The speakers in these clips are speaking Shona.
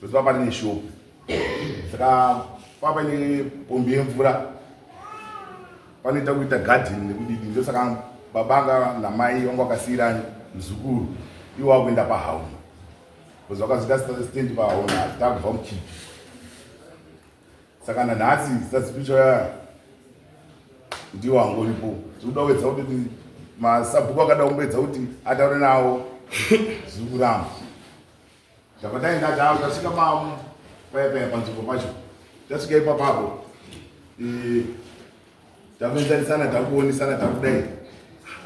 Because papa rine shop. Saka papa ine pombi yemvura. Panoita kuita garden nekudidi. Ndosaka baba anga namai vanga vakasiirani muzukuru. Iwo wakuenda pahauna. Because vakazoita stand pahauna takubva muchipi. Saka nanhasi sazipicha ndiwo angoripo. Tikuda kuedza kuti masabhuku akada kumboedza kuti ataure nawo zviri kuramba. Ndabva taenda tawo tasvika paya paya panzvimbo pacho. Tasvika ipapapo. Eh, takuenzanisana takuonesana takudai.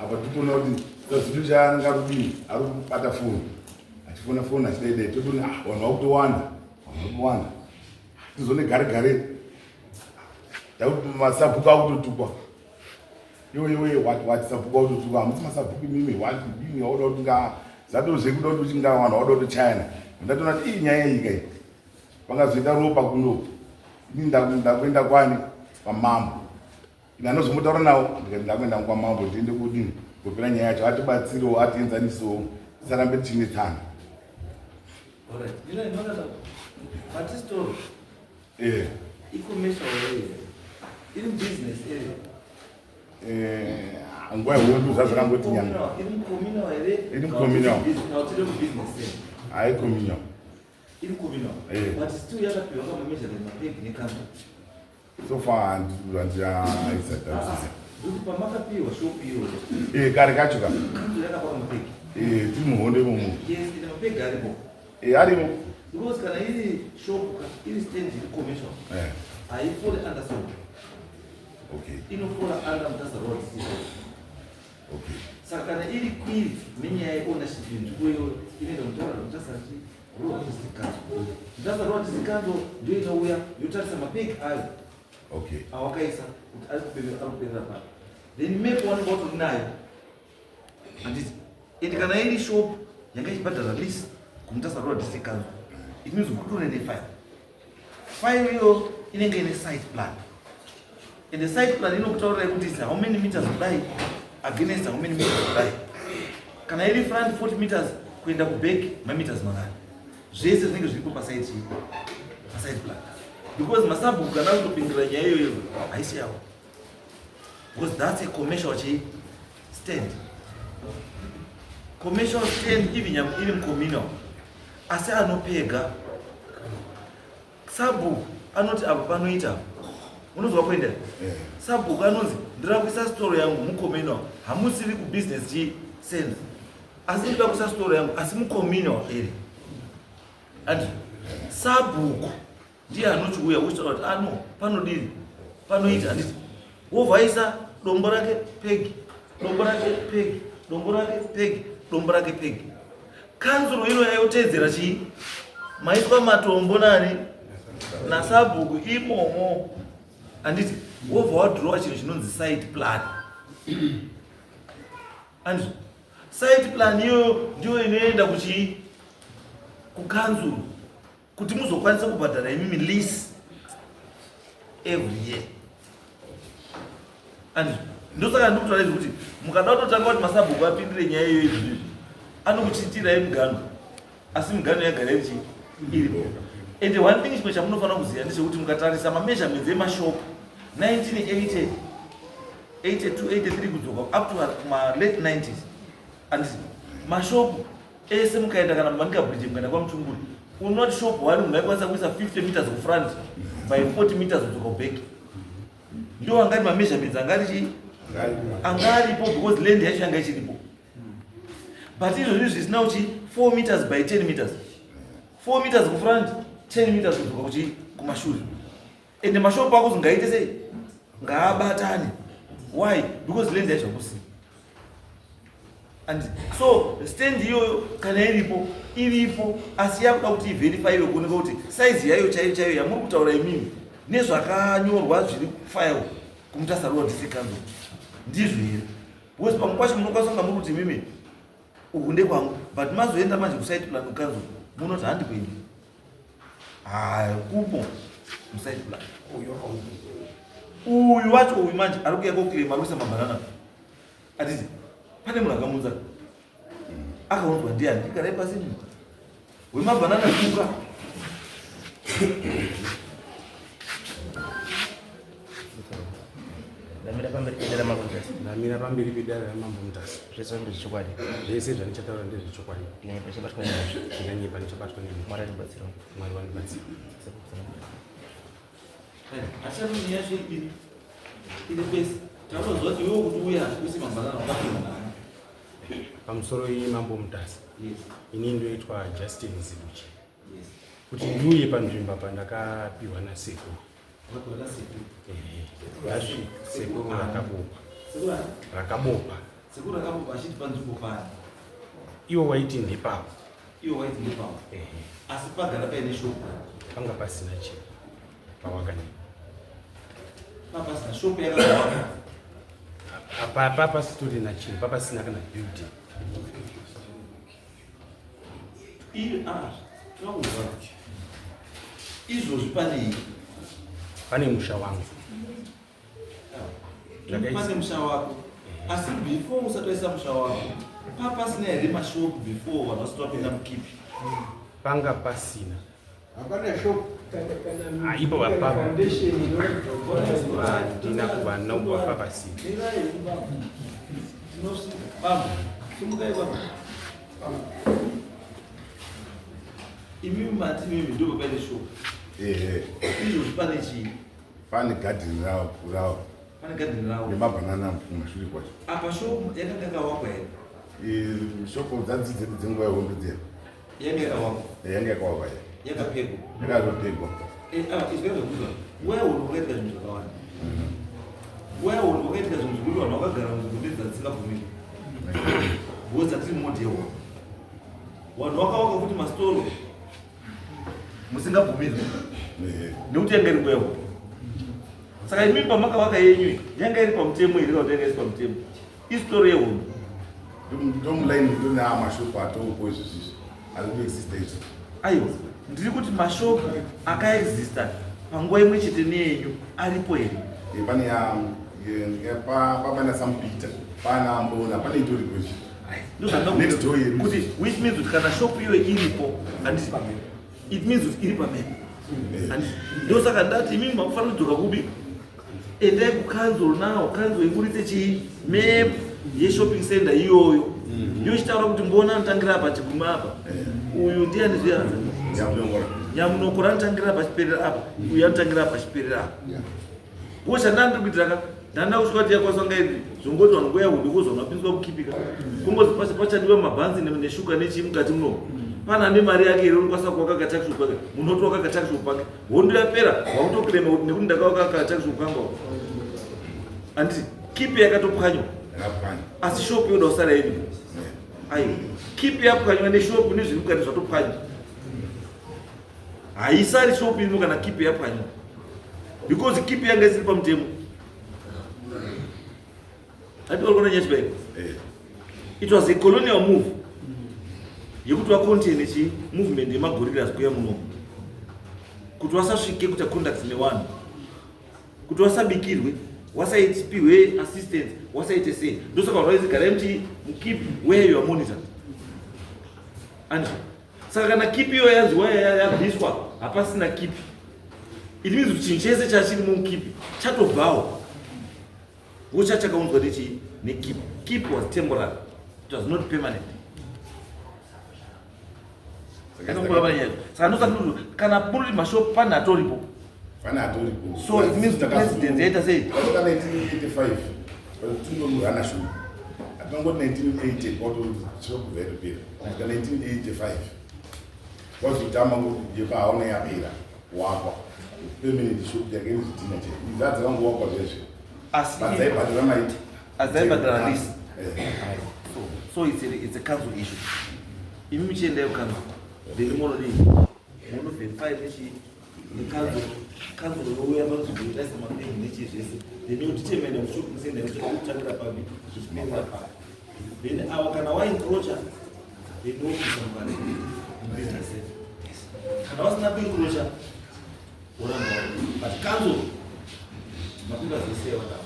Apa tikuona kuti sazipicha anenge ari kudini ari kubata foni. Achifona foni achidai dai totoona ah vanhu vakutowanda. Vanhu vakuwanda. Tizone gare gare. Masabhuku akutotukwa. Iwe iwe what what sabhuku akutotukwa. Hamusi masabhuku imimi what dini wauda kuti nga zatozve kuda kuti uchinga vanhu vauda kutochayana. Ndatoona kuti iyi nyaya iyi kai. Pangazoita ropa kuno. Ini ndakuenda kwani kwamambo. Ini anozomotaura nawo ndikati ndakuenda kwamambo ndiende kudini kupira nyaya yacho atibatsirewo atienzanisewo tisarambe tichinetsana. Alright. You know, no, no. But this story. Eh. I-commercial area. Iri business area. Eh, nguva yehondo zvazvakangoti nyanga. Iri communal here? Iri communal. Now tiri business area. Hayi communal. Iri communal. Eh. But still yakapiwa kama measurement mapeg nekanto. So far handiaisatausisa. Kuti pamakapiwa shop iyoyo. Eh, kare kacho ka. Kanto yakapa mapeg. Eh, tiri muhondo imomo. Yes, ine mapeg aripo. Eh, arimo. Because kana iri shop ka, iri stand iri commercial. Eh. Haifall under soap. Okay. Inofola under Mutasa Road. Okay. Saka kana iri kwiri nenyaya yeownership yenzvimbo iyoyo inoenda kutaura Mutasa Rural District Council. Mutasa Rural District Council ndiyo inouya yotarisa mapeg ayo Okay. awakaisa kuti ari kuperera ari kuperera papi. Then map wanenge watori nayo. Handiti? And kana iri shop yanga ichibhadhara lease kuMutasa Rural District Council. It means kutore nefile. File iyo inenge ine site plan. And the site plan inokutaurirai kuti is how many meters kudai against how many meters kudai. Kana iri front 40 meters kuenda kuback mameters mangani. Zvese zvinenge zviripo pasite pasite plan. Because masabhuku kana kutopindira nyaya iyoyo haisi yavo. Because that's a commercial chi stand. Commercial stand even iri communal. Asi anopega sabhuku anoti apa panoita unonzwa kuenda sabhuku anonzi ndira kuisa storo yangu mucommunal hamusiri kubusiness chi sense asi ndinoda kuisa storo yangu asi mucommunal ere and sabhuku ndiye anochiuya uchitaura kuti ano panodini panoita handiti wovhaisa dombo rake pegi dombo rake pegi dombo rake pegi dombo rake pegi kanzuro ino yayoteedzera chii maiswa matombo nani nasabhuku imomo handiti wobva wadhirowa chinhu chinonzi site plan andizvo site plan iyoyo ndiyo inoenda kuchii kukanzuro kuti muzokwanisa kubhadhara imimi lease every year andizvo ndosaka ndikutaura izvi kuti mukada kutotanga kuti masabhuku apindire nyaya iyoyo izvi izvi anokuchiitirai mugano asi migano yagara iri chii iripo and one thing chimwe chamunofanira kuziva ndechekuti mukatarisa mameasurements emashop 1980 82 83 kudzoka up to malate 90s anditi mashopu ese mukaenda kana mumanika bridge mukaenda kwamuchunguri unoti shop one munhu aikwanisa kuisa 50 meters kufront by 40 meters kudzoka kuback ndo angari mameasurements angari chii anga aripo because land yacho yanga ichiripo but izvozvi zvisina kuchi 4 meters by 10 meters 4 meters kufront 10 meters kudzoka kuchi kumashure ende mashopu ako ngaite sei ngaabatane why because land yacho hakusina and so stand iyoyo kana iripo iripo asi yakuda kuti iverifyiwe kuoneka kuti saizi yayo chaiyo chaiyo yamuri kutaura imimi nezvakanyorwa zviri kufile kuMutasa Rural District Council ndizvo here because pamwe pacho munokwanisa kunga muri kuti imimi uku ndekwangu but mazoenda manje kusite plan kucouncil munoti handi kwenyu hakupo musite plan uyu wacho uyu manje ari kuya koclaim ari kuisa mabhanana atizi pane munhu akamunza akaunzwa ndiani igarai pasi wemabhanana kuka Ndamira pamberi pedare raMambo Mutasa. Ndamira pamberi pedare raMambo Mutasa. Zvese ndezvechokwadi. Zvese zvandichataura ndezvechokwadi. Ndinganyepa ndichabatwa nemhosva. Ndinganyepa ndichabatwa nemhosva. Mwari andibatsira. Mwari wandibatsira. Achati nyaya iri iri pese. Takutoziva kuti iwewe kuti uya usi mangwanana wakapinda nani. Pamusoro iyi Mambo Mutasa. Yes. Ini ndoitwa Justin Zibuchi. Yes. Kuti ndiuye panzvimbo apa ndakapiwa nasekuru. Wakapiwa nasekuru. Ehe. Vasvi sekuru rakabopa. Sekuru ani? Rakabopa. Sekuru rakabopa achiti panzvimbo pani. Iwo waiti ndepavo. Iwo waiti ndepavo. Ehe. Asi pagara paine shop. Panga pasina chinhu pawakanyima. Papasina shop yakazowaka. Apa papasitorina chinhu, papasina kana building. Iri ah, tinokuziva. Izvozvi panei? Pane musha wangu. Pane musha wako. Asi before usati waisa musha wako, papasina here mashop before vanhu vasati vapinda mukipi? Panga pasina. Hapana shop. Ah, ipo vapapa. Handina kuva nombova pasina. Bambo, simukai bambo. Imimi mati imimi ndipo paine shop. Ehe. Izvozvi pane chii? Pane garden rawo rawo. Pane garden rawo. Nemabhanana kumashure kwacho. Apa shop yakanga yakawakwa here? Shop dzadzi dzedu dzenguva yehondo dziya. Yanga yakawakwa. Yanga yakawakwa ya. Yakapegwa. Yakatopegwa. Eh, ah, izvi zvakuzwa. Nguva yehondo kwakaitika zvinhu zvakawanda. Nguva yehondo kwakaitika zvinhu zvekuti vanhu vakagara munzvimbo dzadzisingabvumirwi. Because dzatiri mumodhi yehondo. Vanhu vakawaka futi masitoro musingabvumirwi. Nekuti yanga iri nguva yehondo. Saka imi pamakavaka yenyu yanga iri pamutemo here kana kuti yanga isi pamutemo? Isitoro yehondo. Ndomulaini ndona mashopu atopo izvi izvi. Ari kuexista izvi. Aiwa, ndiri kuti mashopu akaexista panguva imwe chete neyenyu aripo here? Eh, pane ya pana Sampita, pana Mbona, pane itoripo izvi. Next door yedu. Kuti which means kuti kana shop iyoyo iripo, handiti it means kuti iri pamene. Handiti ndosaka ndati imimi makufanira kudzoka kupi? Endai kukanzuro now, kanzuro iburitse chii? Map yeshopping center iyoyo. Yochitaura kuti Mbona anotangira apa achiguma apa. Uyu ndiani zviya? Nyamunokora anotangira apa achiperera apa. Uyu anotangira apa achiperera apa. Ko chandanga ndiri kuitira ka ndanda kusvika kuti yakwasanga iri zvongoti vanhu nguva yahondo kozwa mapinzwa kukipika. Kungozi pachadiwa mabhanzi neshuka nechii mukati muno. Pana ane mari yake here unokwanisa kuvaka kataxi pake. Munhu otovaka kataxi pake. Hondo yapera wakutoklema kuti nekuti ndakavaka kataxi kangu. Anditi kipi yakatopwanywa. Asi shop yoda kusara iripo. Aiwa. Kipi yapwanywa neshop nezviri mukati zvatopwanywa. Haisari shop irimo kana kipi yapwanywa. Because kipi yanga isiri pamutemo. Hati uri kuona nyaya chibaiko? It was a colonial move. Yekuti vacontain chi movement yemagorillas kuya muno. Kuti vasasvike kuita contact nevanhu. Kuti vasabikirwe, vasapiwe assistance, vasaite sei. Ndosaka vanhu vaizigara muchi mukeep where you are monitored. And saka kana keep iyo yanzi yabviswa hapasina keep. It means kuti chinhu chese chachiri mukeep chatobvawo. Vocha chakaunzwa nechi nekeep. Keep was temporary. It was not permanent. Saka ndosaka kana muri mashop pane atoripo. Pane atoripo. So it means the president yaita sei? Vasvika 1985 tinorana shop. Atinongoti 1980 kwato shop yatopera. Kusvika 1985 kwazotama kuti yepahaona yapera wakwa. Permanent shop yake iri zvidhina chete. Idzi dzakangowakwa zvezve. Asi Vadzaibhadhara maiti. Adzaibhadhara lease. Eh. So it's a council issue. Imi muchiendayo council. Then monodii? Mono verify nechi nekanzuro. Kanzuro youya panzvimbo yotaisa mapeji nechi zvese. Then yodetermine kuti shopping center yacho inotangira papi zvichiperera papi. Then avo kana waencroacha then wopisa mukati mubusiness center. Kana vasina kuencroacha woramba wari. But council mapinda zvese yavadaro.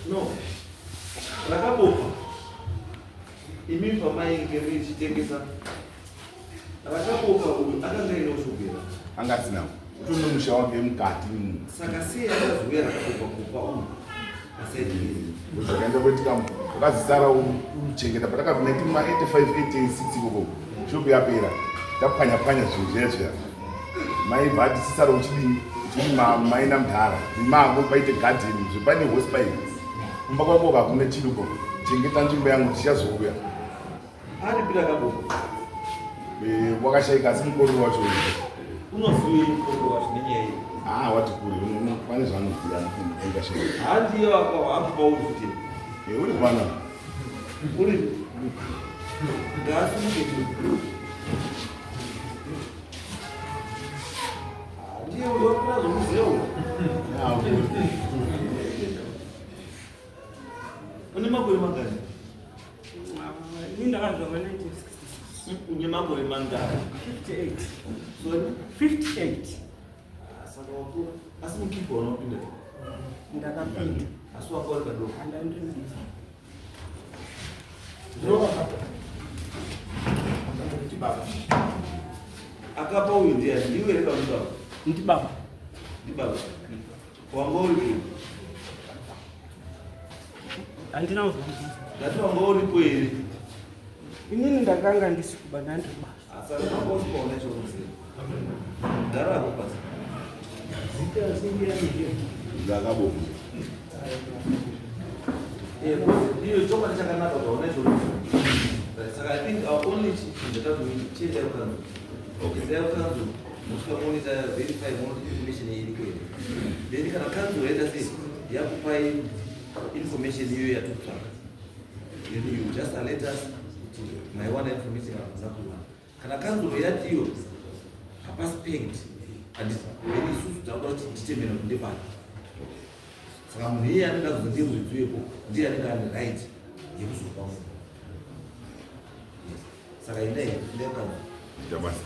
No. Rakabopa imi pamainge muchitengesa rakabopa uyu akanga aine ushogera. Anga asinawo. Utori nemusha wake mukati. Saka sei akazouya rakabopa kupa uyu asaidii? Zvakaenda kuitika wakazisara uchengeta patakabva 1985 86 ikoko shopu yapera tapwanya pwanya zvinhu zviya zviya maibva ati sisara uchidini uchidi maina mudhara mako paite gadheni zve pane hosepipe kumba kwako hakuna chiruko chengeta nzvimbo yangu tichazouya. Aripi rakabopa? Wakashaika asi mukororo wacho Unoziwei mukororo wacho nenyaya iyi? Ah, wati kure pane zvaanoziva akashaika. Handiye wakakupa uri futi. Uri kwana Uri ngaasimuke tu. Ndiye uyo wakura zvomuziva uyu. Une makore mangani? Ini ndakazvarwa 1966. Une makore mangani? 58. Sorry? 58. Saka wakura. Asi mukipa unopinda. Ndakapinda. Asi wanga uri kadoko. Handandiri. Akapa uyu ndiani? Ndiwe here kana ndibaba? Ndibaba. Ndibaba. Wanga uri kupi? Handina kuzwa. Ndati wanga uripo here? Inini ndakanga ndisi kuba ndandiri basa. Saka wanga usikuona chaunoziva. Gara hako pasi. Zvakabopa. Iyo chokwadi chakanaka kuti hauna chaunoziva. Saka I think our only chinhu chatatoita chiendai kukanzuru. Endai kukanzuru mosvika monoita verify moona information iriko here. Then kana kanzuru yaita sei yakupai information iyoyo yatikutsvaka. Then you just alert us kuti maiwana information hamuna kuiwana. Kana kanzuru yati iyo hapasi pegged handiti, then isusu takuda kuti titemene kuti ndepani. Saka munhu iyeye anenge azonzi ndiye muridzi wepo ndiye anenge ane right yekuzopa munhu. Yes. Saka endai, endai kukanzuru. Ita basa.